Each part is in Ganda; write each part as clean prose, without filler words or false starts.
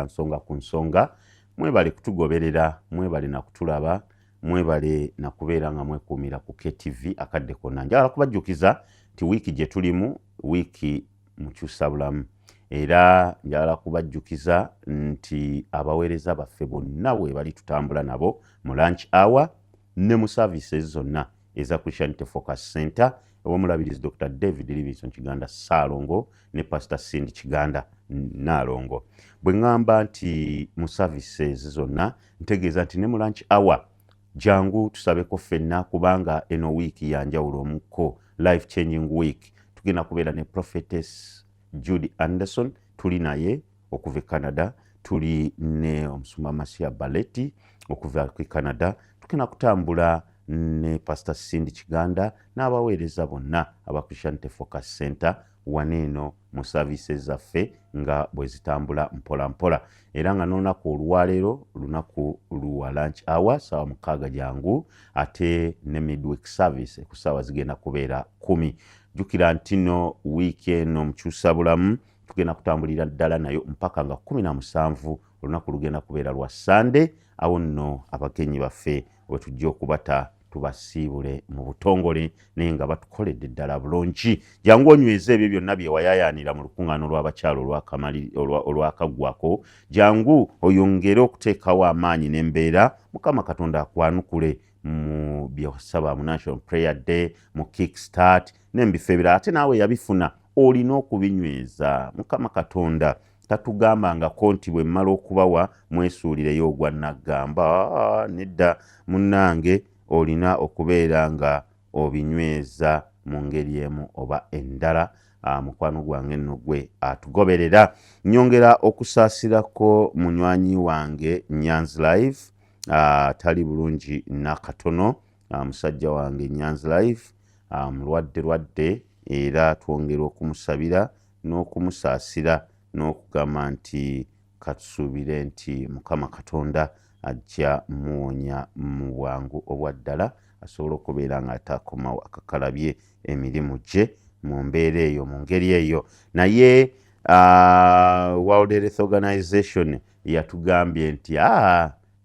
Nsonga ku nsonga, mwebale kutugoberera, mwebale nakutulaba, mwebale nakubeera nga mwekuumira ku KTV akadde konna. Njagala kubajjukiza nti wiiki gye tulimu wiiki mukyusa bulamu, era njagala kubajjukiza nti abaweereza baffe bonna webali tutambula nabo mu lunch hour ne mu services zonna eza Christianity Focus Center ew'omulabirizi Dr David Livingstone Kiganda Ssaalongo ne Pastor Cindy Kiganda Nnaalongo. Bwe ŋŋamba nti mu services zonna, ntegeeza nti ne mu lunch hour jangu tusabeko ffenna, kubanga eno wiiki ya njawulo omukko, life changing week. Tugenda kubeera ne Prophetess Judy Anderson, tuli naye okuva e Canada, tuli ne omusumba Masia Baleti okuva e Canada, tugenda kutambula ne Pastor Cindy Kiganda n'abaweereza bonna aba Christianity Focus Center wano eno mu services zaffe nga bwe zitambula mpola mpola. Era nga n'olunaku olwaleero lunaku lwa lunch hour, saawa 6 jangu, ate ne midweek service ku saawa zigenda kubeera 10. Jjukira nti no wiiki eno mukyusa bulamu tugenda kutambulira ddala nayo mpaka nga 17. Olunaku lugenda kubeera lwa Sande. Awo nno abagenyi baffe wetujja okubata tubasiibule mu butongole, naye nga batukoledde ddala bulungi. Jangu onyweze ebyo byonna bye wayayaanira mu lukuŋŋaana olw'abakyala olwakaggwako. Jangu oyongere okuteekawo amaanyi n'embeera, Mukama Katonda akwanukule mu byosaba mu National Prayer Day, mu Kickstart n'embifo ebirala. Ate naawe yabifuna, olina okubinyweza. Mukama Katonda tatugambangako nti bwe mmala okubawa mwesuulireyo ogwa naggamba. Nedda munnange, olina okubeera nga obinyweza mu ngeri emu oba endala. Mukwano gwange nno gwe atugoberera, nyongera okusaasirako munywanyi wange Nyanzi Live, tali bulungi nakatono. Musajja wange Nyanzi Live mulwadde lwadde, era twongera okumusabira n'okumusaasira n'okugamba nti katusuubire nti Mukama Katonda ajja muwonya mu bwangu obwa ddala, asobole okubeera nga atakomawo akakalabye emirimu gye mu mbeera eyo, mu ngeri eyo. Naye World Health Organization yatugambye nti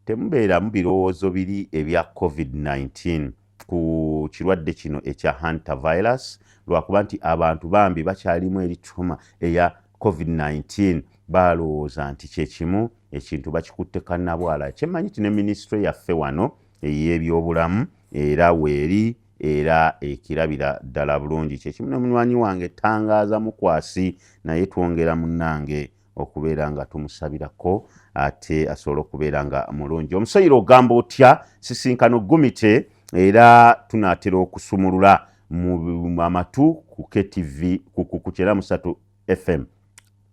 temubeeramu birowoozo biri ebya COVID-19 ku kirwadde kino ekya hantavirus, lwakuba nti abantu bambi bakyalimu eri trauma eya COVID-19, balowooza nti kyekimu, ekintu bakikutte kannabwala. Kyemmanyi ti ne minisitule yaffe wano ey'ebyobulamu era weeri, era ekirabira ddala bulungi. Kyekimu ne munywanyi wange Tangaaza Mukwasi, naye twongera munnange okubeera nga tumusabirako ate asobole okubeera nga mulungi. Omusayiro ogamba otya? Sisinkano gumite, era tunaatera okusumulula mu amatu ku KTV ku 93 FM,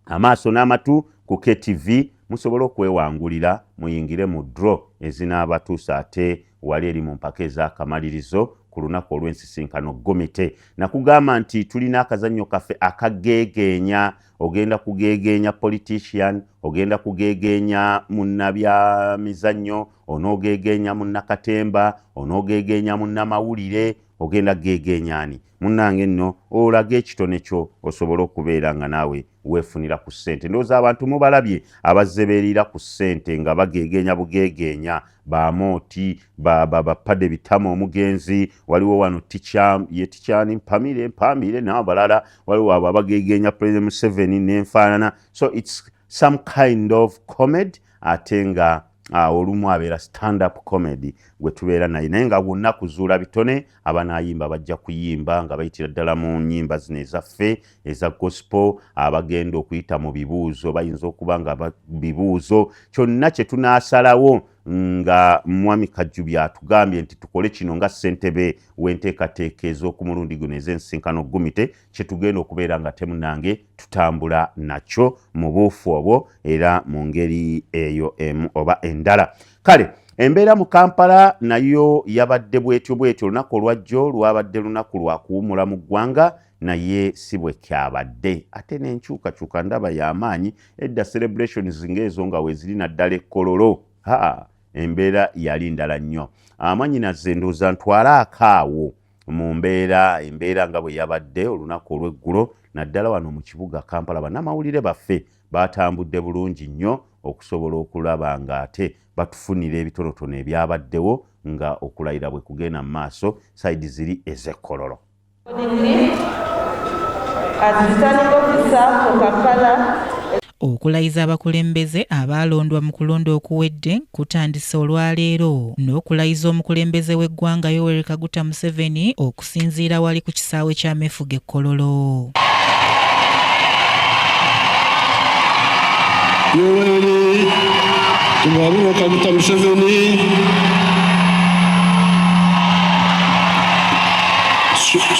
amaaso n'amatu ku KTV. Musobole okwewangulira, muyingire mu draw ezinaabatuusa ate wali eri mu mpaka ez'akamalirizo ku lunaku olw'ensisinkano gomite. Nakugamba nti tulina akazannyo kaffe akageegeenya. Ogenda kugeegeenya politician, ogenda kugeegeenya munnabyamizannyo, onoogeegeenya munnakatemba, onoogeegeenya munnamawulire, ogenda geegeenya ani? Munnange nno olaga ekitone kyo osobole okubeera nga naawe weefunira ku ssente. Ndowooza abantu mubalabye abazze beeriira ku ssente nga bageegeenya bugeegeenya, bamooti bapade bitama omugenzi, waliwo wano tica ye tikyani Mpamire Mpamire n'abalala, waliwo abo abageegeenya President Museveni n'enfaanana. So it's some kind of comedy, ate nga olumu abeera stand up comedy gwe tubeera naye, naye nga wonna kuzuula bitone. Abanaayimba bajja kuyimba nga bayitira ddala mu nnyimba zino ezaffe eza gospel. Abagenda okuyita mu bibuuzo bayinza okuba nga bibuuzo kyonna kye tunaasalawo nga Mwami Kajjubi atugambye nti tukole kino nga ssentebe w'enteekateeka ez'okumulundi guno ez'ensinkano gumite, kyetugenda okubeera nga temunange tutambula nakyo mu buufu obwo era mu ngeri eyo emu oba endala. Kale embeera mu Kampala nayo yabadde bwetyo bwetyo. Olunaku olwajjo lwabadde lunaku lwa kuwumula mu ggwanga, naye si bwe kyabadde. Ate n'enkyukakyuka ndaba y'amaanyi. Edda celebrations ng'ezo nga weeziri, naddala ekkololo, ha, embeera yali ndala nnyo. Amanyinaze ndowooza ntwale akaawo mu mbeera, embeera nga bwe yabadde olunaku olw'eggulo, naddala wano mu kibuga Kampala. Bannamawulire baffe batambudde bulungi nnyo. okusobola okulaba ng'ate batufunira ebitonotono ebyabaddewo nga okulayira bwe kugenda mu maaso sayidi ziri ez'e Kololo. Okulayiza abakulembeze abaalondwa mu kulonda okuwedde kutandise olwaleero n'okulayiza omukulembeze w'eggwanga Yoweri Kaguta Museveni okusinziira wali ku kisaawe ky'amefuga e Kololo. Yoweri Tibuhaburwa Kaguta Museveni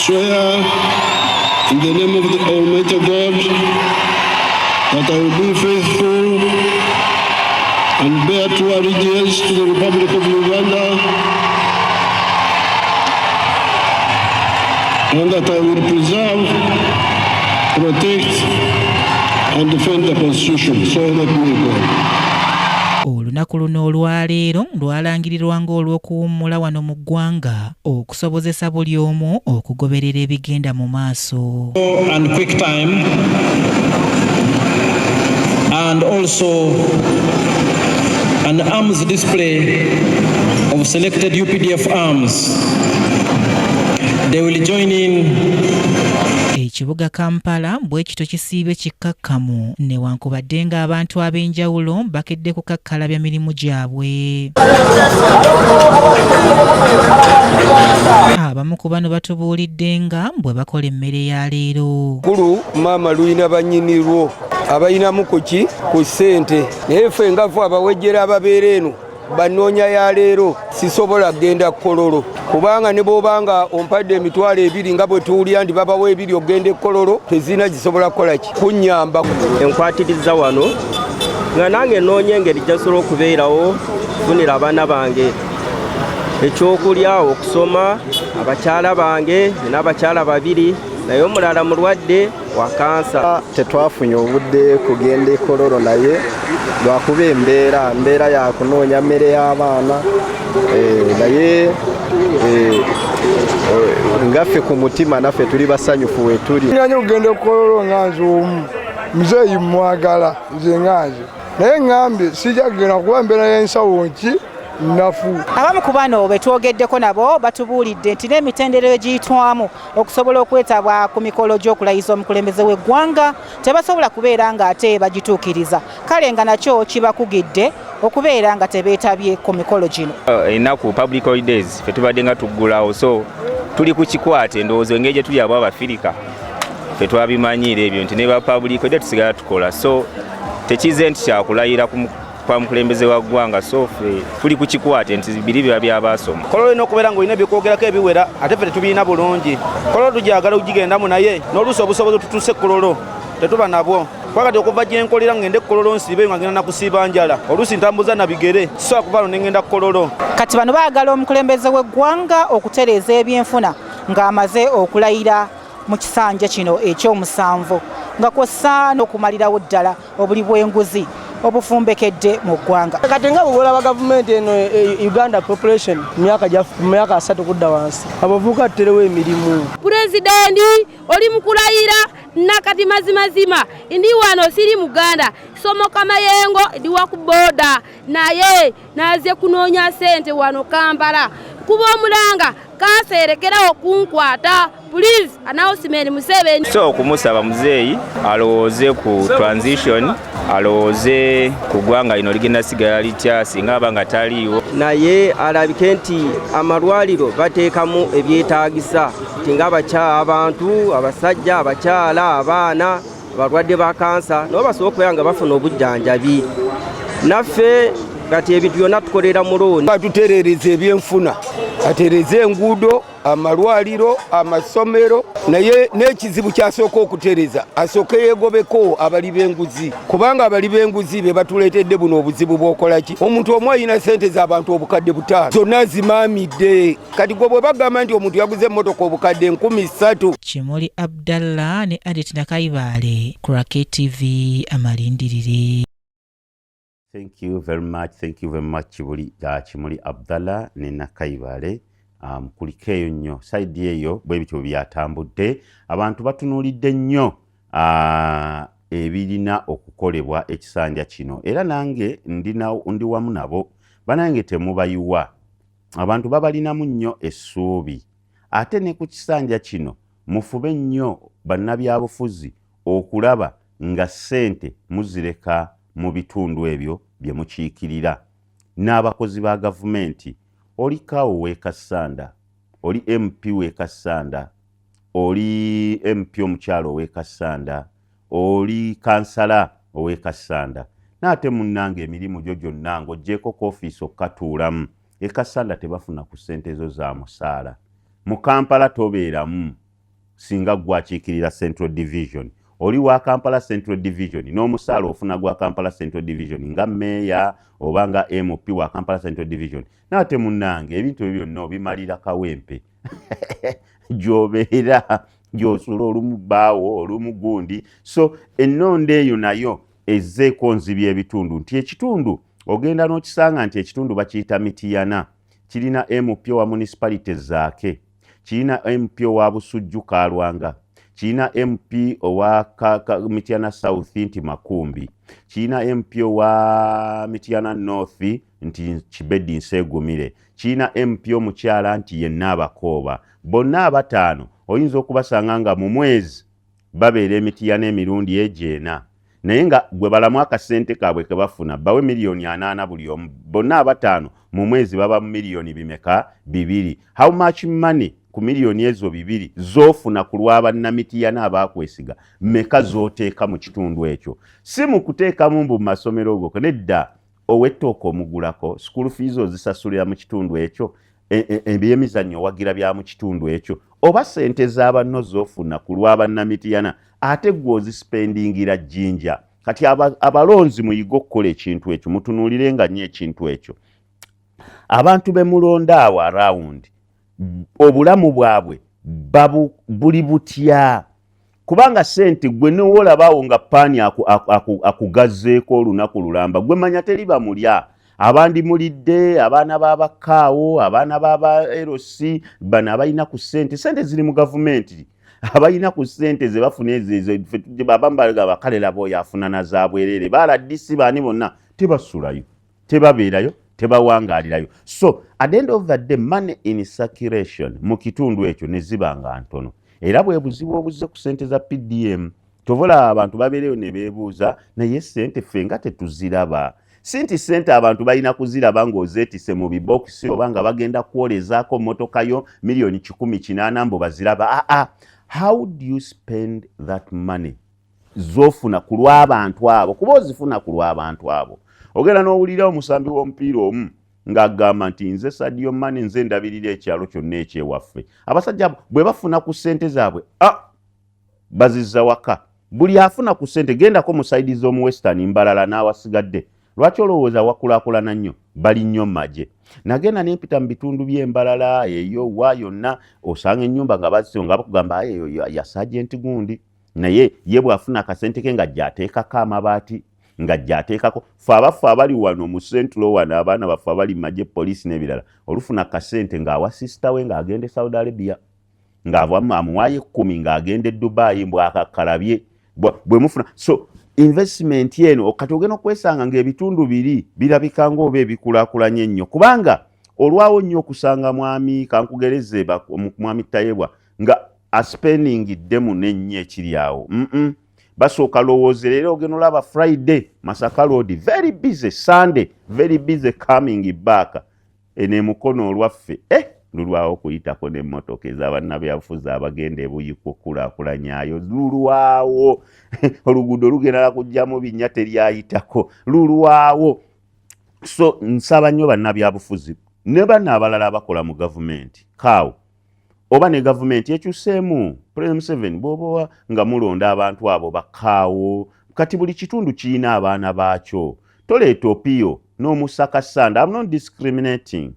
swear in the name of the Almighty God that I will be faithful and bear true allegiance to the Republic of Uganda and that I will preserve, protect, and defend the Constitution. So help me God. Olunaku luno olwaleero lwalangirirwa ng'olw'okuwummula wano mu ggwanga okusobozesa buli omu okugoberera ebigenda mu maaso. And quick time and also an arms display of selected UPDF arms. They will join in. Ekibuga Kampala bwe kityo kisiibye kikkakkamu newankubadde ng'abantu ab'enjawulo bakedde kukakkalabya mirimu gyabwe. Abamu ku bano batubuulidde nga bwe bakola emmere ya leero. Kulu maama lulina bannyini lwo abalinamu kuki ku ssente, naye ffe nga ffe abawejjera ababeera eno banoonya ya leero. Sisobola kugenda Kololo kubanga ne bw'oba nga ompadde 20,000 nga bwe tuwulira nti babawa 2 okugenda e Kololo, tezirina gisobola kukola ki kunnyamba. Enkwatiriza wano nga nange nnoonya engeri gye nsobola okubeerawo kufunira abaana bange ekyokulya, okusoma, abakyala bange n'abakyala 2, naye omulala mulwadde wa kansa. Tetwafunye obudde kugenda e Kololo, naye lwakuba embeera ya kunoonya mmere y'abaana, naye ngaffe ku mutima naffe tuli basanyufu we tuli. Nganya okugenda e Kololo nga nze omu muzeeyi mmwagala nze nga nze, naye ŋŋambye sijja kugenda kuba embeera y'ensawo nki nnafu. Abamu ku bano be twogeddeko nabo batubuulidde nti n'emitendera egiyitwamu okusobola okwetabwa ku mikolo gy'okulayiza omukulembeze w'eggwanga tebasobola kubeera ng'ate bagituukiriza, kale nga nakyo kibakugidde okubeera nga tebeetabye ku mikolo gino. Ennaku public holidays ffe tubadde nga tuggulawo, so tuli ku kikwate. Ndowooza engeri gye tuli abo Abafirika ffe twabimanyiira ebyo nti ne ba public holiday tusigala tukola, so tekize nti kyakulayira kwa mukulembeze wa ggwanga, so ffe tuli ku kikwate nti biri biba byabasoma. Kololo olina okubeera ng'olina ebikwogerako ebiwera, ate ffe tetubirina bulungi. Kololo tugyagala okugigendamu, naye n'oluusi obusobozi tutuuse Kololo tetuba nabwo. Kuba kati okuva gye nkolera ngende Kololo nsiibe nga ngenda nakusiiba njala, oluusi ntambuza na bigere, sisobola kuva wano ne ngenda Kololo. Kati bano baagala omukulembeze w'eggwanga okutereeza ebyenfuna ng'amaze okulayira mu kisanja kino eky'omusanvu, nga kw'ossa n'okumalirawo ddala obuli bw'enguzi obufumbekedde mu ggwanga. Kati nga bw'olaba gavumenti eno, Uganda population mu myaka 30 kudda wansi, abavubuka tuterewo emirimu. Pulezidenti oli mu kulayira nakati mazimazima, ndi wano siri Muganda, somoka Mayengo, ndi wa ku boda, naye naze kunoonya ssente wano Kampala. Kuba omulanga kanseerekerawo kunkwata. Please, announcement Museveni. So okumusaba muzeeyi alowooze ku transition, alowooze ku ggwanga lino ligenda sigala litya singa aba nga taliiwo. Naye alabike nti amalwaliro bateekamu ebyetaagisa nti ng'abakyala, abantu, abasajja, abakyala, abaana, abalwadde ba kansa nabo basobola okubeera nga bafuna obujjanjabi. Naffe kati ebintu byonna tukolera mu looni. Atutereereza ebyenfuna, atereeze enguudo, amalwaliro, amasomero, naye n'ekizibu ky'asooka okutereeza asooke yeegobeko abali b'enguzi, kubanga abali b'enguzi be batuleetedde buno obuzibu bw'okola ki. Omuntu omu alina ssente z'abantu 5,000 zonna zimaamidde. Kati gwe bwe bagamba nti omuntu yaguze emmotoka 300,000. Kimuli Abdallah ne Adet Nakayibaale ku Rake TV amalindirire. Thank you very much, thank you very much Kimuli Abdallah ne Nakayibaale. Kuliko eyo nnyo side eyo bwe bityo byatambudde. Abantu batunuulidde nnyo ebirina okukolebwa ekisanja kino era nange ndi wamu nabo. Banange temubayiwa, abantu babalinamu nnyo essuubi. Ate ne ku kisanja kino mufube nnyo bannabyabufuzi okulaba nga ssente muzireka mu bitundu ebyo bye mukiikirira. N'abakozi ba gavumenti, oli CAO w'e Kassanda, oli MP w'e Kassanda, oli MP omukyala ow'e Kassanda, oli kansala ow'e Kassanda, naate munnange emirimu gyo gyonna ng'oggyeeko ku ofiisi okukatuulamu, e Kassanda tebafuna ku ssente zo za musaala. Mu Kampala tobeeramu singa ggwe akiikirira Central Division. Oli wa Kampala Central Division n'omusaala ofuna gwa Kampala Central Division nga meeya oba nga MP wa Kampala Central Division. Naate munnange ebintu ebyo byonna obimalira Kawempe gy'obeera, gy'osula, olumu bbaawo olumu gundi. So ennonda eyo nayo ezzeeko nzibya ebitundu, nti ekitundu ogenda n'okisanga nti ekitundu bakiyita Mitiyana, kirina MP owa municipality Zaake, kirina MP owa Busujju Kalwanga, kirina MP owa Mityana South nti Makumbi, kirina MP owa Mityana North nti Kibedi Nseegumire, kirina MP omukyala nti yenna Abakooba. Bonna abataano oyinza okubasanga nga mu mwezi babeera emitiyana emirundi egyo ena, naye nga gwe balamu akasente kaabwe ke bafuna bawe 80 miliyoni buli omu, bonna abataano mu mwezi baba mu miliyoni bimeka? 2. How much money ku miliyoni ezo 2 z'ofuna ku lw'abannamitiyana abaakwesiga, meka z'oteeka mu kitundu ekyo? Si mu kuteekamu mbu mu masomero goko, nedda. Ow'ettooka omugulako, school fees ozisasulira mu kitundu ekyo, ebyemizannyo owagira bya mu kitundu ekyo, oba sente z'abanno z'ofuna ku lw'abannamitiyana ate gwe ozisipendingira Jjinja? Kati abalonzi muyige okukola ekintu ekyo, mutunuulire nga nnyo ekintu ekyo. Abantu be mulonda awo around, obulamu bwabwe buli butya? Kubanga sente gwe newoolabaawo nga paani akugazeeko olunaku lulamba, gwe manya teri bamulya abandi mulidde, abaana b'abakkaawo, abaana b'aba LC bano abalina ku ssente, sente ziri mu gavumenti, abalina ku ssente ze bafuna ezo, abamu bagamba kale laba oyo afuna na za bwereere, ba RDC baani bonna tebasulayo, tebabeerayo, tebawangaalirayo. So at the end of the day, money in circulation mu kitundu ekyo ne ziba nga ntono, era bwe buzibu obuzze ku ssente za PDM. Tovola abantu babeereyo ne beebuuza, naye ssente ffe nga tetuziraba. Si nti ssente abantu balina kuziraba ng'ozeetise mu bibokisi oba nga bagenda kwolezaako mmotoka yo 180 miliyoni mbu baziraba. Aa, how do you spend that money z'ofuna ku lw'abantu abo? Kuba ozifuna ku lw'abantu abo. Ogenda n'owulira omusambi w'omupiira omu ng'agamba nti nze Sadio Mane, nze ndabirira ekyalo kyonna ekyewaffe. Abasajja abo bwe bafuna ku ssente zaabwe, ah, bazizza waka. Buli afuna ku ssente, gendako mu side z'omu Western, Mbalala n'awasigadde, lwaki olowooza wakulaakulana nnyo? Bali nnyo mu magye. Nagenda nempita mu bitundu by'Embalala eyo wa yonna, osanga ennyumba nga bazio nga bakugamba eyo ya sergeant gundi, naye ye bw'afuna akasente ke ng'ajja ateekako amabaati, ng'ajja ateekako. Fe abaffe abali wano mu Central wano, abaana baffe abali mu magye, poliisi n'ebirala, olufuna akasente ng'awa sister we ng'agenda e Saudi Arabia, ng'ava amuwaayo 10 ng'agenda e Dubai, mbwakakkalabye bwe mufuna. So investment eno kati ogenda okwesanga ng'ebitundu biri birabika ng'oba ebikulaakulanye ennyo, kubanga olwawo nnyo okusanga mwami kankugereze mwami Tayebwa nga aspendingidde muno ennyo ekiri awo. Basooka lowooza leero ogenda olaba Friday Masaka Road very busy, Sunday very busy coming back. Eno emukono olwaffe, eh, lulwawo okuyitako n'emmotoka ez'abannabyabufuzi abagenda ebuyikwa okukulaakulanyayo, lulwawo. Oluguudo lugenda kujjamu binnya, teryayitako, lulwawo. So nsaba nnyo bannabyabufuzi ne banno abalala abakola mu gavumenti kaawo, oba ne gavumenti ekyuseemu, President Museveni, bw'oba nga mulonda abantu abo bakkaawo, kati buli kitundu kirina abaana baakyo. Toleeta Opiyo n'omusaka Sanda. I'm not discriminating,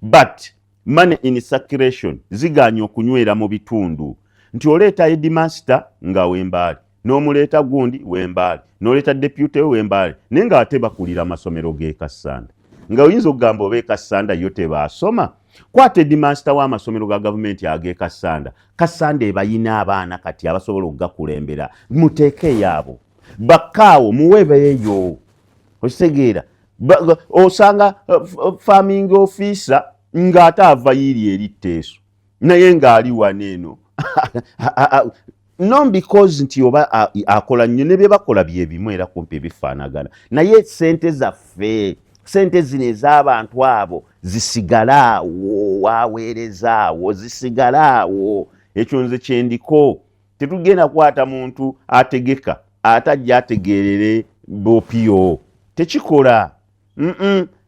but money in circulation ziganye okunywera mu bitundu, nti oleeta headmaster nga wembaali, n'omuleeta gundi wembaali, n'oleeta deputy we wembaali, naye ng'ate bakulira amasomero g'e Kassanda, nga oyinza okugamba oba e Kassanda yo tebaasoma. Kwata headmaster w'amasomero ga gavumenti ag'e Kassanda, Kassanda ebayina abaana kati abasobola okugakulembera, muteeke eyaabo. Bakkaawo muwebeeyo, okitegeera? Osanga farming officer ng'ate ava yiiri eri Tteeso, naye ng'ali wano eno, no because nti oba akola nnyo, ne bye bakola bye bimu era kumpi ebifaanagana, naye sente zaffe, sente zino ez'abantu abo zisigale awo waweereza awo, zisigale awo. Ekyo nze kyendiko. Tetugenda kwata muntu ategeka ate ajja ategeerere bopiyo, tekikola.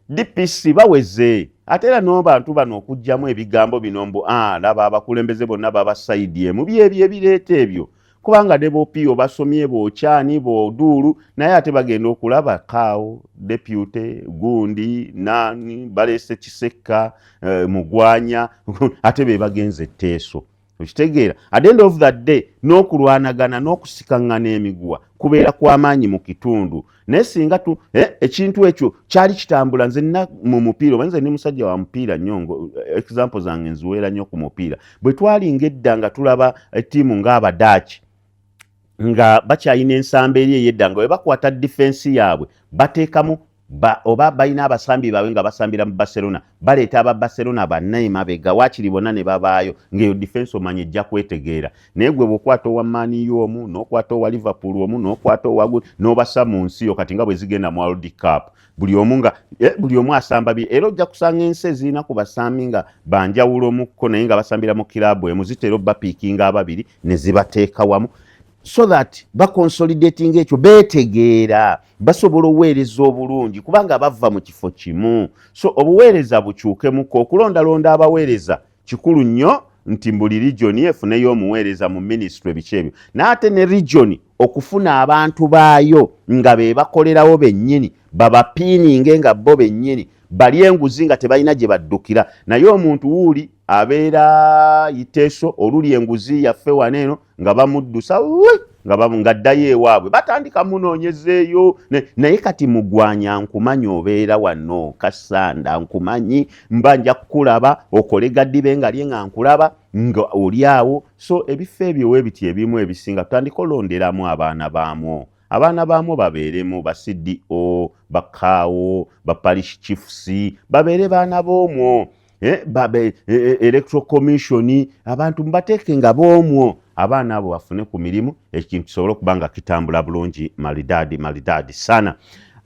DPC baweze. Ate era n'abantu bano okuggyamu ebigambo bino mbu, ah, laba abakulembeze bonna baba side emu, byebyo ebireeta ebyo, kubanga ne bopiyo basomye bokyani boduulu, naye ate bagenda okulaba kaawo deputy gundi nani baleese Kisekka, Mugwanya, ate be bagenze Etteeso, okitegeera? At the end of the day, n'okulwanagana n'okusikaŋŋana emiguwa kubeera kw'amaanyi mu kitundu. Naye singa tu ekintu ekyo kyali kitambula, nze nina mu mupiira, oba nze ndi musajja wa mupiira nnyo, example zange nziweera nnyo ku mupiira. Bwe twalinga edda nga tulaba ettiimu ng'Abadaaki nga bakyalina ensamba eri ey'edda, nga bwe bakwata defense yaabwe bateekamu oba balina abasambi baabwe nga basambira mu Barcelona, baleeta aba Barcelona banna emabega waakiri bonna ne babaayo, ng'eyo defense omanya ejja kwetegeera. Naye gwe bw'okwata owa Man U omu, n'okwata owa Liverpool omu, n'okwata owa, n'obassa mu nsi yo, kati nga bwe zigenda mu World Cup, buli omu nga buli omu asamba bi, era ojja kusanga ensi ezirina ku basambi nga banjawulo mukko, naye nga basambira mu kiraabu emu, zitera obbapiikinga ababiri ne zibateeka wamu so that baconsolidating ekyo, beetegeera, basobola obuweereza obulungi kubanga bava mu kifo kimu. So obuweereza bukyukemuko. Okulondalonda abaweereza kikulu nnyo, nti buli region efuneyo omuweereza mu ministry, biki ebyo, n'ate ne region okufuna abantu baayo nga be bakolerawo bennyini, babapiininge nga bo bennyini bali enguzi nga tebalina gye baddukira. Naye omuntu wuuli abeera Iteeso, oluli enguzi yaffe wano eno, nga bamuddusa nga ddayo ewaabwe, batandika munoonyezeeyo. Naye kati Mugwanya nkumanyi, obeera wano Kasanda, nkumanyi, mba nja kukulaba okole gaddibe nga lye nga nkulaba nga oli awo. So ebifo ebyo webiti ebimu ebisinga tutandika olonderamu abaana baamwo, abaana baamwo babeeremu ba CDO, bakaawo, ba parish chiefs, babeere baana b'omwo, electoral commission abantu mubateeke nga b'omwo, abaana abo bafune ku mirimu, ekintu kisobole okuba nga kitambula bulungi malidaadi malidaadi sana.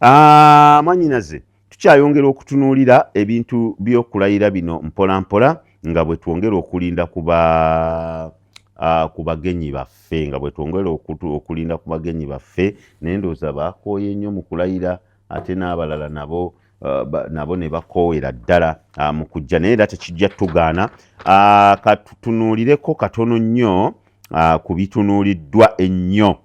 Ah, mwanyinaze, tukyayongera okutunuulira ebintu by'okulayira bino mpola mpola, nga bwe twongera okulinda kuba ku bagenyi baffe, nga bwe twongera okulinda ku bagenyi baffe. Naye ndowooza bakooye nnyo mu kulayira, ate n'abalala nabo nabo ne bakoowera ddala mu kujja, naye era tekijja tugaana. Katutunuulireko katono nnyo ku bitunuuliddwa ennyo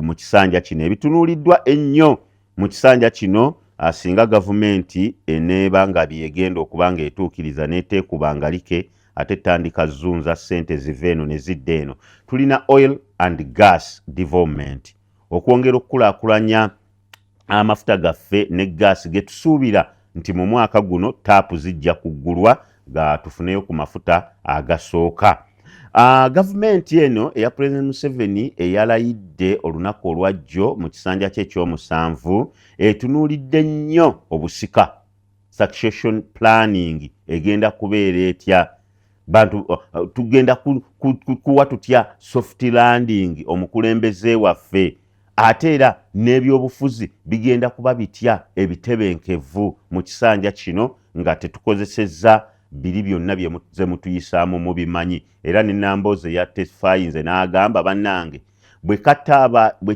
mu kisanja kino. Ebitunuuliddwa ennyo mu kisanja kino, singa gavumenti eneeba nga byegenda okuba nga etuukiriza n'eteekuba like ate tandika zunza ssente ziva eno ne zidda eno, tulina oil and gas development, okwongera okukulaakulanya amafuta gaffe ne gaasi ge tusuubira nti mu mwaka guno taapu zijja kuggulwa ga tufuneyo ku mafuta agasooka. Gavumenti eno eya President Museveni eyalayidde olunaku olwajjo mu kisanja kye ekyomusanvu etunuulidde nnyo obusika, succession planning egenda kubeera etya, bantu tugenda kuwa tutya soft landing omukulembeze waffe, ate era n'ebyobufuzi bigenda kuba bitya ebitebenkevu mu kisanja kino nga tetukozesezza biri byonna bye mutuyisaamu mubimanyi. Era ne Nambooze yatestifyinze n'agamba, bannange, bwe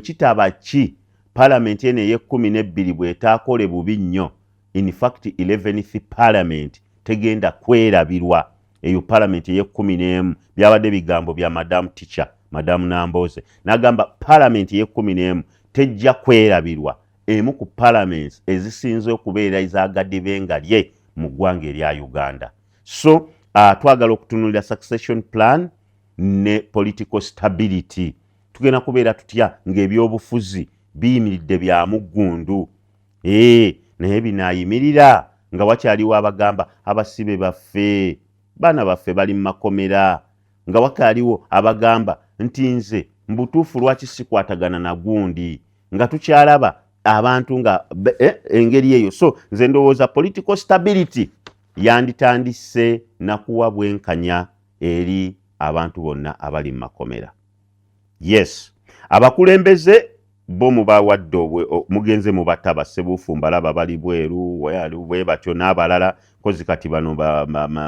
kitaba ki palamenti eno ey'e12 bw'etaakole bubi nnyo, in fact 11th parliament tegenda kwerabirwa, eyo palamenti ey'e11. Byabadde bigambo bya Madamu Teacher, Madamu Nambooze, n'agamba palamenti ey'e11 tejja kwerabirwa, emu ku parliaments ezisinze okubeera ezagadibe lye mu ggwanga erya Uganda. So twagala okutunuulira succession plan ne political stability. Tugenda kubeera tutya ng'ebyobufuzi biyimiridde bya muggundu? Ee, naye binaayimirira nga wakyaliwo abagamba abasibe baffe, baana baffe bali mu makomera, nga wakyaliwo abagamba nti nze mbutuufu lwaki sikwatagana na gundi. Nga tukyalaba abantu nga engeri eyo. So nze ndowooza political stability yanditandise nakuwa bwenkanya eri abantu bonna abali mu makomera. Yes, abakulembeze bo mubawadde, mugenze mubata basebuufu, mbalaba bali bweru bwe batyo n'abalala kozi. Kati bano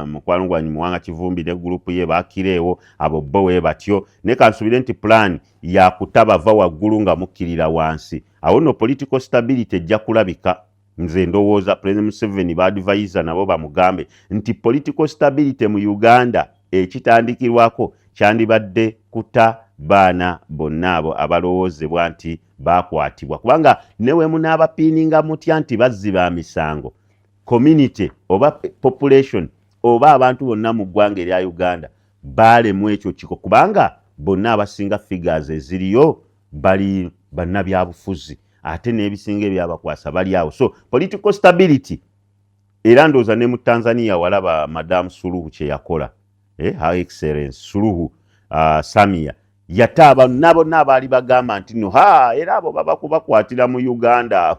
mukwano gwanyu Muwanga Kivumbi ne gurupu ye bakireewo, abo bo we batyo. Naye kansubire nti plan yakuta bava waggulu nga mukkirira wansi. Awo nno political stability ejja kulabika. Nze ndowooza President Museveni, ba advisor nabo bamugambe nti political stability mu Uganda ekitandikirwako kyandibadde kuta baana bonna abo abalowoozebwa nti bakwatibwa, kubanga newe munaabapiininga mutya nti bazzi ba misango, community oba population oba abantu bonna mu ggwanga erya Uganda baalemu ekyo kiko, kubanga bonna abasinga figures eziriyo bali bannabyabufuzi, ate n'ebisinga ebyabakwasa bali awo. So political stability, era ndowooza ne mu Tanzania walaba Madam Suluhu kye yakola, Her Excellence Suluhu Samia yata bonna bonna abaali bagamba nti no ha, era abo baba kubakwatira mu Uganda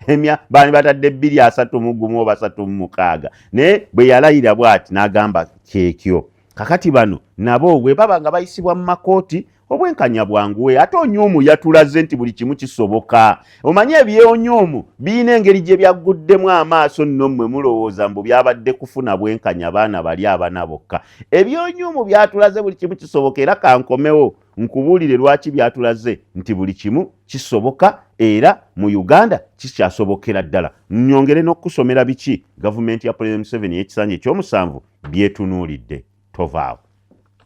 emya baani batadde 2031 oba 36. Naye bwe yalayira bw'ati n'agamba kyekyo. Kakati bano nabo bwe baba nga bayisibwa mu makooti, obwenkanya bwanguwe. Ate Onyumu yatulaze nti buli kimu kisoboka. Omanye ebyonyumu birina engeri gye byagguddemu amaaso. Nno mmwe mulowooza mbu byabadde kufuna bwenkanya baana bali abana bokka. Ebyonyumu byatulaze buli kimu kisoboka. Era kankomewo nkubuulire lwaki byatulaze nti buli kimu kisoboka, era mu Uganda kikyasobokera ddala. Nyongere n'okusomera biki gavumenti ya President Museveni ey'ekisanja ekyomusanvu byetunuulidde. Tovaawo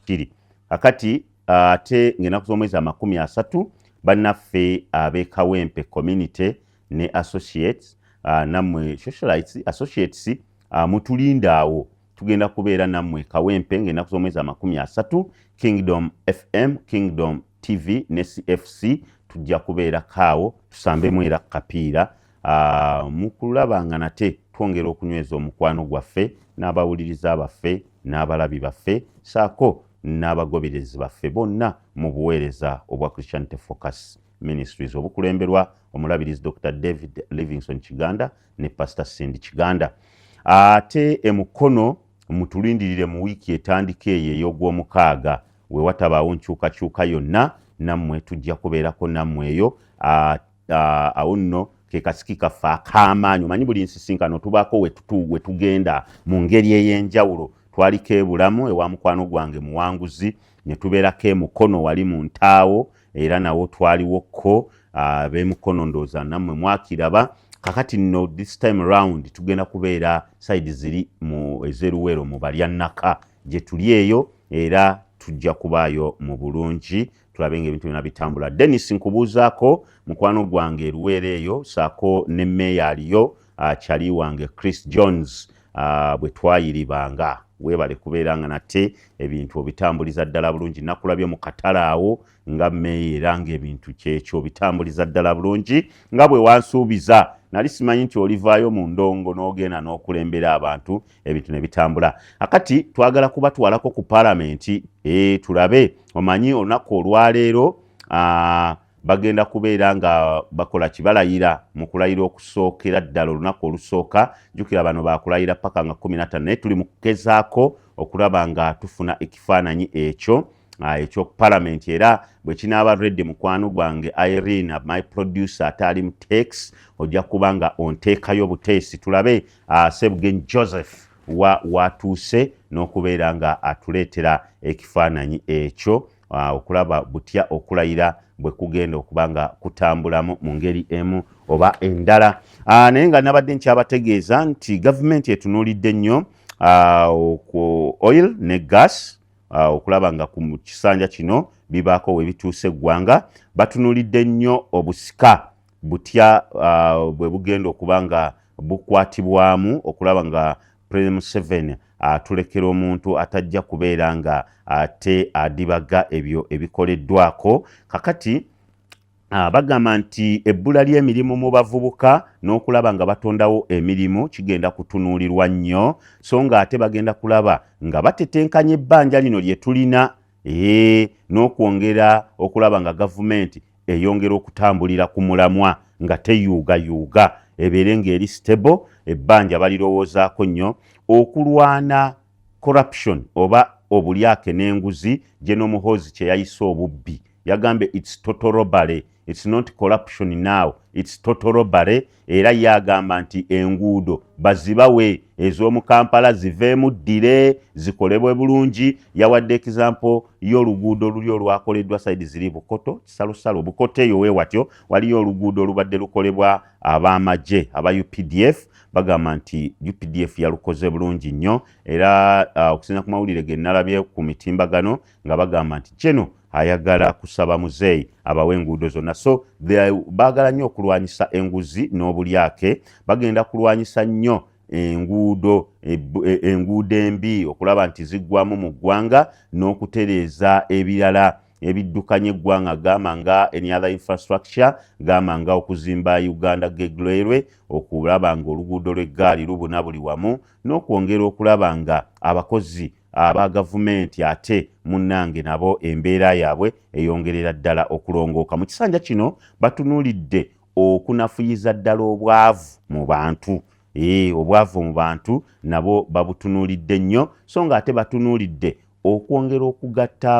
kiri akati. Ate ng'ennaku z'omwezi 30, bannaffe ab'e Kawempe community ne associates, nammwe socialites associates, mutulinde awo, tugenda kubeera nammwe Kawempe ng'ennaku z'omwezi 30. Kingdom FM, Kingdom TV ne CFC tujja kubeerako awo, tusambemu era kapiira mu kulaba nga nate twongera okunyweza omukwano gwaffe n'abawuliriza baffe n'abalabi baffe saako n'abagoberezi baffe bonna mu buweereza obwa Christianity Focus Ministries obukulemberwa omulabirizi Dr David Livingston Kiganda ne Pastor Cindy Kiganda. Ate emukono mutulindirire mu wiiki etandika eyo ey'ogwomukaaga, we watabaawo nkyukakyuka yonna, nammwe tujja kubeerako nammwe eyo. Awo nno ke kasiki kaffe ak'amaanyi. Omanyi buli nsisinkano tubaako we tugenda mu ngeri ey'enjawulo. Twaliko ebulamu ewa mukwano gwange Muwanguzi, ne tubeerako emukono wali mu ntaawo, era nawo twaliwoko ab'emukono, ndowooza nammwe mwakiraba. Kakati nno this time round tugenda kubeera side ziri mu ez'eruweero mu Balyannaka gye tuli eyo, era tujja kubaayo mu bulungi, tulabe nga ebintu byonna bitambula. Denis, nkubuuzaako mukwano gwange eruweero eyo, saako ne meeya aliyo, kyali wange Chris Jones, bwe twayiribanga. Weebale kubeera nga nate ebintu obitambuliza ddala bulungi. Nakulabye mu katale awo nga meeya, era ng'ebintu kyekyo obitambuliza ddala bulungi nga bwe wansuubiza. Nali simanyi nti olivaayo mu ndongo n'ogenda n'okulembera abantu, ebintu ne bitambula. Akati twagala kubatwalako ku paalamenti, tulabe. Omanyi olunaku olwaleero bagenda kubeera nga bakola kibalayira mu kulayira okusookera ddala olunaku olusooka. Jjukira bano bakulayira paka nga 15, naye tuli mu kugezaako okulaba nga tufuna ekifaananyi ekyo ekyopalamenti, era bwe kinaaba ready, mukwano gwange Irene, my producer ate ali mu tex, ojja kuba nga onteekayo buteesi tulabe Sebugenyi Joseph wa watuuse n'okubeera nga atuleetera ekifaananyi ekyo, okulaba butya okulayira bwe kugenda okuba nga kutambulamu mu ngeri emu oba endala. Naye nga nabadde nkyabategeeza nti gavumenti etunuulidde nnyo oil ne gas, okulaba nga ku kisanja kino bibaako we bituuse eggwanga. Batunuulidde nnyo obusika butya bwe bugenda okuba nga bukwatibwamu, okulaba nga President Museveni atulekera omuntu atajja kubeera nga ate adibaga ebyo ebikoleddwako. Kakati bagamba nti ebbula ly'emirimu mu bavubuka n'okulaba nga batondawo emirimu kigenda kutunuulirwa nnyo, so nga ate bagenda kulaba nga batetenkanya ebbanja lino lye tulina, n'okwongera okulaba nga gavumenti eyongera okutambulira ku mulamwa nga teyuugayuuga, ebeere ng'eri stable. Ebbanja balirowoozaako nnyo okulwana corruption oba obulyake n'enguzi. General Muhoozi kye yayise obubbi, yagambye it's total robbery, it's not corruption now, it's total robbery. Era ye agamba nti enguudo bazibawe ez'omu Kampala ziveemu ddire, zikolebwe bulungi. Yawadde example y'oluguudo luli olwakoleddwa side ziri Bukoto, Kisalosalo, Bukoto eyo weewatyo waliyo oluguudo olubadde lukolebwa ab'amagye aba UPDF. Bagamba nti UPDF yalukoze bulungi nnyo. Era okusinza ku mawulire ge nalabye ku mitimbagano nga bagamba nti General ayagala kusaba muzeeyi abawe enguudo zonna. So baagala nnyo okulwanyisa enguzi n'obulyake. Bagenda kulwanyisa nnyo enguudo embi okulaba nti ziggwamu mu ggwanga, n'okutereeza ebirala ebiddukanya eggwanga, gamba nga any other infrastructure, gamba nga okuzimba Uganda Gauge Railway, okulaba nga oluguudo lw'eggaali lubuna buli wamu, n'okwongera okulaba nga abakozi aba gavumenti ate munnange nabo embeera yaabwe eyongerera ddala okulongooka. Mu kisanja kino batunuulidde okunafuyiza ddala obwavu mu bantu. Obwavu mu bantu nabo babutunuulidde nnyo. So nga ate batunuulidde okwongera okugatta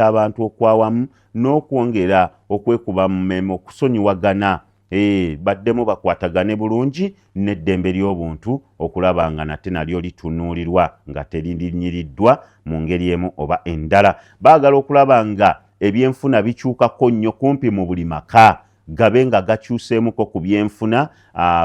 abantu okwawamu n'okwongera okwekuba mu mmeme, okusonyiwagana, baddemu bakwatagane bulungi, n'eddembe ly'obuntu okulaba nga nate nalyo litunuulirwa nga teririnnyiriddwa mu ngeri emu oba endala. Baagala okulaba nga ebyenfuna bikyukako nnyo kumpi mu buli maka, gabe nga gakyuseemuko ku byenfuna,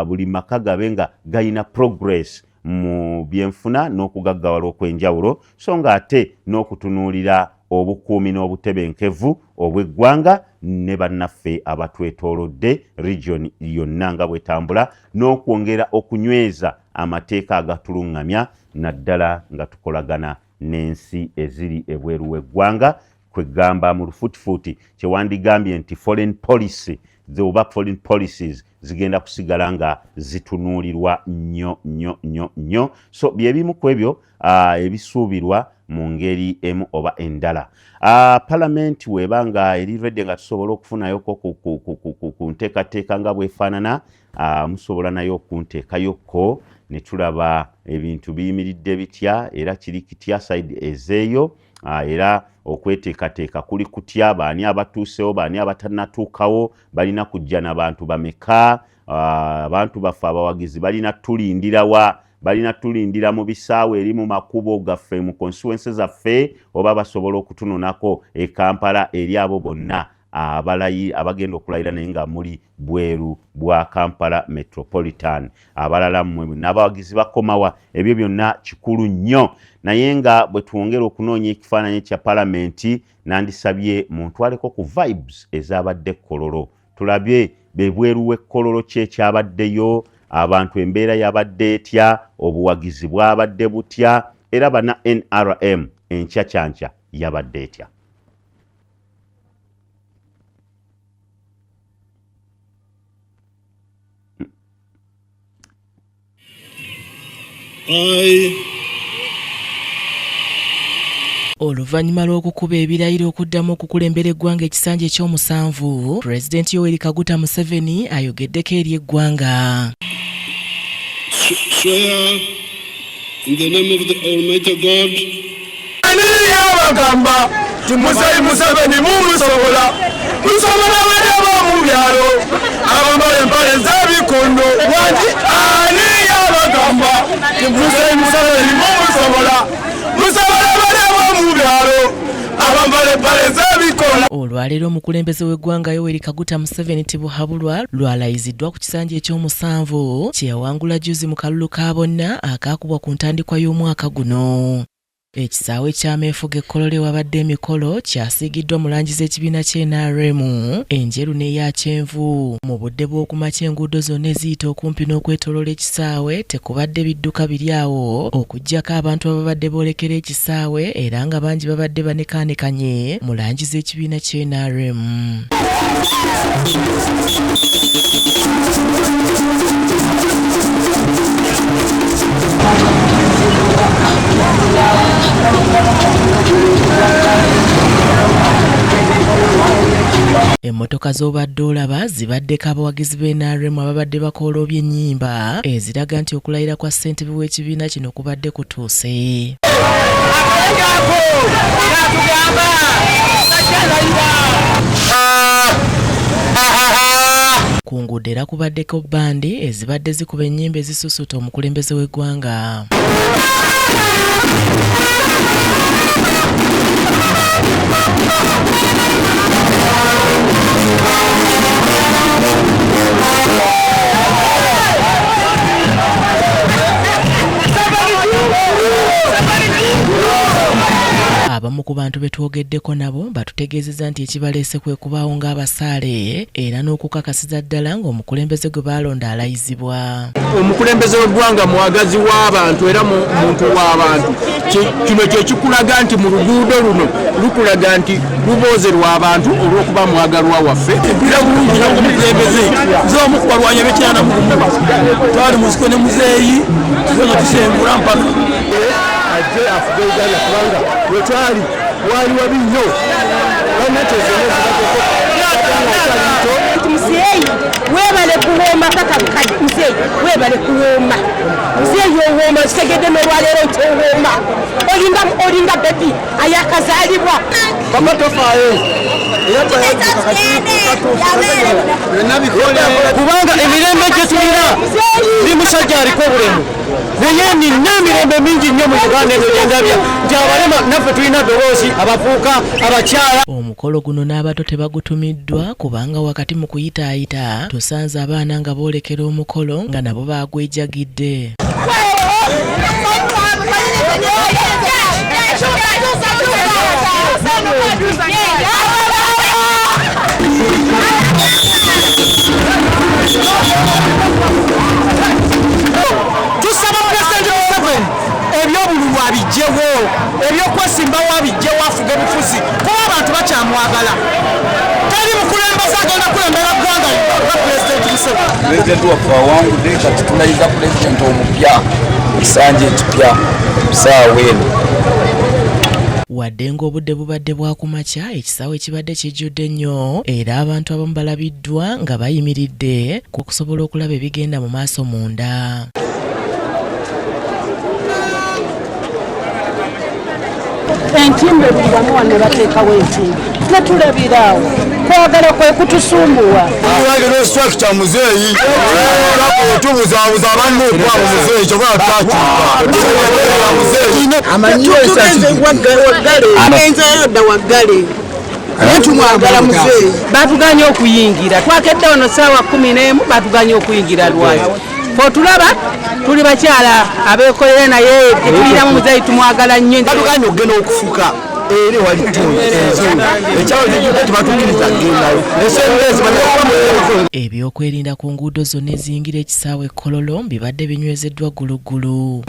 buli maka gabe nga galina progress mu byenfuna n'okugaggawala okw'enjawulo. So nga ate n'okutunuulira obukuumi n'obutebenkevu obw'eggwanga ne bannaffe abatwetoolodde, region yonna nga bwetambula, n'okwongera okunyweza amateeka agatuluŋŋamya, naddala nga tukolagana n'ensi eziri ebweru w'eggwanga. Kwegamba mu lufuutifuuti kyewandigambye nti foreign policy oba foreign policies zigenda kusigala nga zitunuulirwa nnyo nnyo nnyo nnyo. So byebimu ku ebyo ebisuubirwa mu ngeri emu oba endala. Palamenti weeba nga eri ready nga tusobola okufunayoko ku nteekateeka nga bwefaanana, musobola nayo okunteekayokko ne tulaba ebintu biyimiridde bitya era kiri kitya side ezeeyo, era okweteekateeka kuli kutya, baani abatuusewo, baani abatannatuukawo, balina kujja na bantu bameka, abantu baffe abawagizi balina tulindirawa, balina tulindira mu bisaawe eri mu makubo gaffe mu constituency zaffe, oba basobola okutunonako e Kampala. Eri abo bonna abalayi abagenda okulayira naye nga muli bweru bwa Kampala Metropolitan, abalala mmwe n'abawagizi bakomawa, ebyo byonna kikulu nnyo. Naye nga bwe twongera okunoonya ekifaananyi kya palamenti, nandisabye muntwaleko ku vibes ezabadde Kololo, tulabye bebweru w'e Kololo ki ekyabaddeyo, abantu embeera yabadde etya, obuwagizi bwabadde butya, era bana NRM enkya kyankya yabadde etya. I Oluvannyuma lw'okukuba ebirayiro okuddamu okukulembera eggwanga ekisanja ekyomusanvu, Pulezidenti Yoweri Kaguta Museveni ayogeddeko eri eggwanga. Swear in the name of the Almighty God. Yabagamba ti Muzeyi Museveni mumusobola, musobola bali abamu byalo abambala empale z'ebikondo. Wangi ani yabagamba ti Muzeyi Museveni mumusobola, musobola bali abamu byalo abambala empale z'ebikondo. Olwaleero omukulembeze w'eggwanga Yoweri Kaguta Museveni Tibuhaburwa lwalayiziddwa ku kisanja ekyomusanvu kye yawangula juzi mu kalulu ka bonna akaakubwa ku ntandikwa y'omwaka guno. Ekisaawe ky'ameefuga e Kololo ewabadde emikolo kyasiigiddwa mu langi z'ekibiina ky'NRM enjeru n'eya kyenvu. Mu budde bw'okumakya, enguudo zonna eziyita okumpi n'okwetooloola ekisaawe tekubadde bidduka biri awo, okuggyako abantu ababadde boolekera ekisaawe, era nga bangi babadde banekaanekanye mu langi z'ekibiina ky'NRM. Emmotoka z'obadde olaba zibaddeko abawagizi ba NRM ababadde bakooloobye ennyimba eziraga nti okulayira kwa ssentebe w'ekibiina kino kubadde kutuuse. Ku nguudo era kubaddeko bbandi ezibadde zikuba ennyimba ezisusuuta omukulembeze w'eggwanga. Abamu ku bantu be twogeddeko nabo batutegeezezza nti ekibaleese kwe kubaawo ng'abasaale era n'okukakasiza ddala ng'omukulembeze gwe baalonda alayizibwa. Omukulembeze w'eggwanga mwagazi w'abantu era muntu w'abantu. Kino kye kikulaga nti mu luguudo luno lukulaga nti lubooze lw'abantu olw'okuba mwagalwa waffe. Mpulira bulungi nnyo omukulembeze. Nze omu ku balwanyi ab'ekyana mu gumu. Twali mu nsiko ne muzeeyi, tuze nga tusengula mpaka. Ajje afuge Uganda kubanga we twali waali wabi nnyo. Gavumenti zonna zibaddeko akyali muto. Muzeeyi weebale kuwooma kaka bukadde. Muzeeyi weebale kuwooma. Muzeeyi owooma, nkitegedde n'olwaleero nti owooma. Olinga bebi ayakazaalibwa. Papa tofaayo. Kubanga emirembe gye tulina ndi musajja aliko obulemu naye nina emirembe mingi nnyo mu Uganda eno gye ndabye nti abalema naffe tulina ddoboozi, abavubuka, abakyala. Omukolo guno n'abato tebagutumiddwa kubanga wakati mu kuyitaayita tusanze abaana nga boolekera omukolo nga nabo baagwejagidde. Tusaba Pulezidenti Museveni eby'obululu abiggyewo, eby'okwesimbawo abiggyewo, afuge bufuzi kuba abantu bakyamwagala. Teri mukulembeze agenda kulembera ggwanga nga Pulezidenti Museveni. Pulezidenti waffe awangudde, kati tulayiza pulezidenti omupya ekisanja ekipya ssaawa eno. Wadde ng'obudde bubadde bwa kumakya, ekisaawe kibadde kijjudde nnyo era abantu abamu balabiddwa nga bayimiridde okusobola okulaba ebigenda mu maaso munda. Entimbe buli wamu wano bateekawo entimbe netulabiraawo kwagala kwe kutusumbuwa. Structure muzeeyi tubuzaabuza abanne okwabo muzeeyi kyokka twakyuka. Tumwagala muzeeyi. Batuganye okuyingira, twakedde wano ssaawa 11, batuganye okuyingira lwaki? Otulaba tuli bakyala abeekolera naye tetuliramu muzeeyi tumwagala nnyo. Batuganye okugenda okufuka eri wali ekyalo tebatukiriza kugendayo. Ebyokwerinda ku nguudo zonna eziyingira ekisaawe e Kololo bibadde binywezeddwa gguluggulu.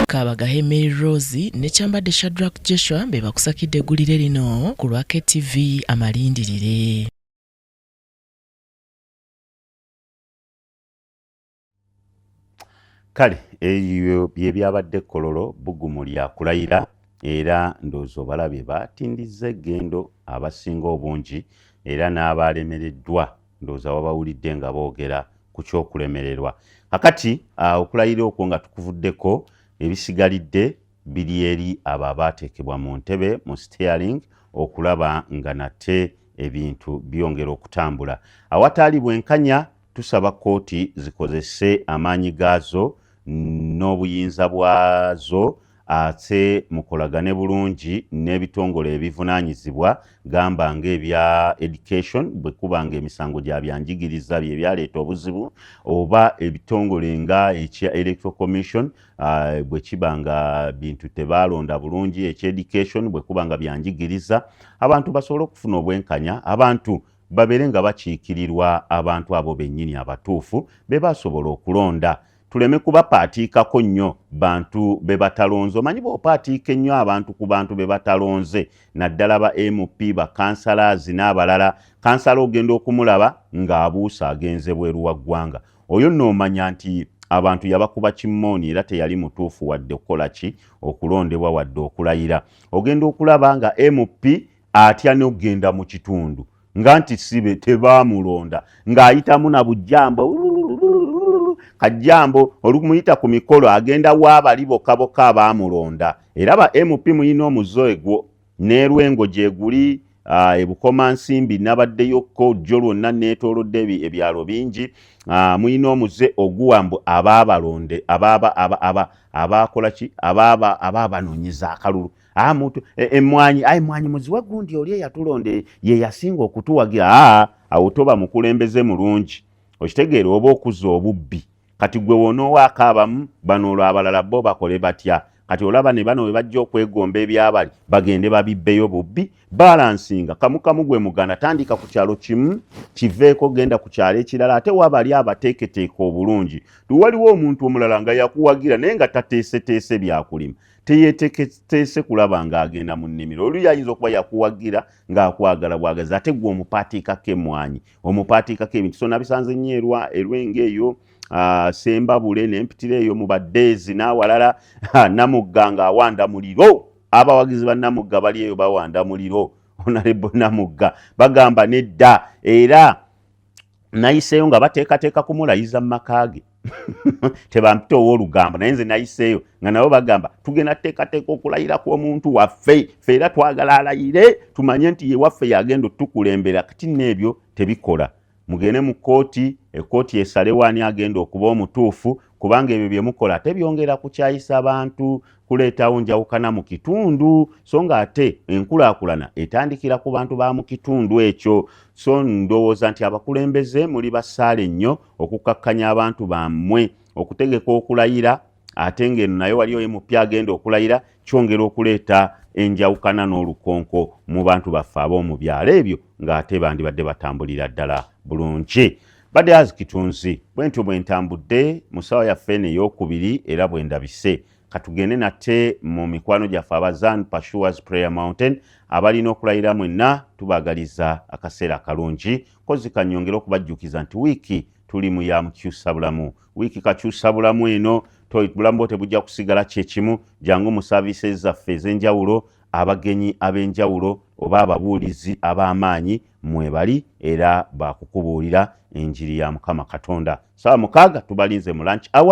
Kabagahe Mary Rose ne Kyambadde Shadrack Joshua be bakusakidde eggulire lino ku lwa KTV amalindirire. Kale ebyo bye byabadde Kololo, bbugumu lya kulayira era ndowooza obalabye batindizza eggendo abasinga obungi era n'abaalemereddwa ndowooza wabawulidde nga boogera ku ky'okulemererwa. Kakati okulayira okwo nga tukuvuddeko, ebisigalidde biri eri abo abaateekebwa mu ntebe mu steering okulaba nga nate ebintu byongera okutambula. Awataali bwenkanya tusaba kkooti zikozese amaanyi gaazo n'obuyinza bwazo ate mukolagane bulungi n'ebitongole ebivunaanyizibwa gamba ng'ebya education bwe kuba ng'emisango gya byanjigiriza bye byaleeta obuzibu oba ebitongole nga ekya Electoral Commission bwe kiba nga bintu tebaalonda bulungi, ekya education bwe kuba nga byanjigiriza abantu basobole okufuna obwenkanya, abantu babeere nga bakiikirirwa abantu abo bennyini abatuufu be basobola okulonda. Tuleme kubapaatiikako nnyo bantu be batalonze. Omanyi bw'opaatiika ennyo abantu ku bantu be batalonze, naddala ba MP, bakansalazi n'abalala, kansala ogenda okumulaba ng'abuuse agenze bweru wa ggwanga. Oyo nno omanya nti abantu yabakuba kimmooni era teyali mutuufu wadde okukola ki, okulondebwa wadde okulayira. Ogenda okulaba nga MP atya n'okugenda mu kitundu nga nti sibe tebaamulonda, ng'ayitamu na bujjambo kajjambo olumuyita ku mikolo, agenda waabali bokka bokka abaamulonda. Era ba MP muyina omuze egwo n'erwengo gyeguli, eBukomansimbi nabaddeyokko jjo lwonna, neetoolodde ebyalo bingi. Muyina omuze oguwa mbu abaabalonde, abakola ki, abaabanoonyeza akalulu, muntu emwanyi, ayi emwanyi muziwe gundi oli eyatulonde ye yasinga okutuwagira. Awo toba mukulembeze mulungi, okitegeera, oba okuza obubbi. Kati gwe wonoowaako abamu bano, olwo abalala bo bakole batya? Kati olaba ne bano we bajja okwegomba ebyabali, bagende babibbeyo bubbi. Balansinga kamukamu gwe muganda, tandika ku kyalo kimu, kiveeko, genda ku kyalo ekirala. Ate wabali abateeketeeka obulungi, waliwo omuntu omulala nga yakuwagira naye nga tateeseteese byakulima, teyeteeketeese kulaba ng'agenda mu nnimiro. Oluyi ayinza okuba yakuwagira ng'akwagala bwagazi, ate gwe omupaatiikako emwanyi, omupaatiikako ebintu. So nabisanze nnyo erwenga eyo, Sembabule, nempitira eyo mu baddeezi n'awalala. Namugga ng'awanda muliro, abawagizi ba Namugga bali eyo bawanda muliro. Honorable Namugga bagamba nedda, era nayiseeyo nga bateekateeka kumulayiza mu maka ge. Tebampita ow'olugambo, naye nze nayiseeyo nga nabo bagamba tugenda tuteekateeka okulayira kw'omuntu waffe, ffe era twagala alayire tumanye nti ye waffe, yagenda otukulembera. Kati nno ebyo tebikola. Mugende mu kkooti, ekkooti esalewo ani agenda okuba omutuufu, kubanga ebyo bye mukola tebyongera kukyayisa bantu, kuleetawo njawukana mu kitundu, so nga ate enkulaakulana etandikira ku bantu ba mu kitundu ekyo. So ndowooza nti abakulembeze muli basaale nnyo okukakkanya abantu bammwe okutegeka okulayira, ate ng'eno naye waliyo mupya agenda okulayira, kyongera okuleeta enjawukana n'olukonko mu bantu baffe ab'omu byalo ebyo, ng'ate bandibadde batambulira ddala bulungi. Badde azi kitunzi bwe ntyo bwe ntambudde mu ssaawa yaffe eno ey'okubiri, era bwe ndabise. Katugende nate mu mikwano gyaffe aba Zan Pursuers Prayer Mountain abalina okulayira. Mwenna tubaagaliza akaseera akalungi. Kozi kanyongere okubajjukiza nti wiiki tuli mu ya mukyusa bulamu, wiiki kakyusa bulamu eno. Bulamu bwo tebujja kusigala kyekimu. Jangu mu services zaffe ez'enjawulo, abagenyi ab'enjawulo oba ababuulizi ab'amaanyi mwebali, era bakukubuulira enjiri ya Mukama Katonda. Saawa 6 tubalinze mu lunch hour.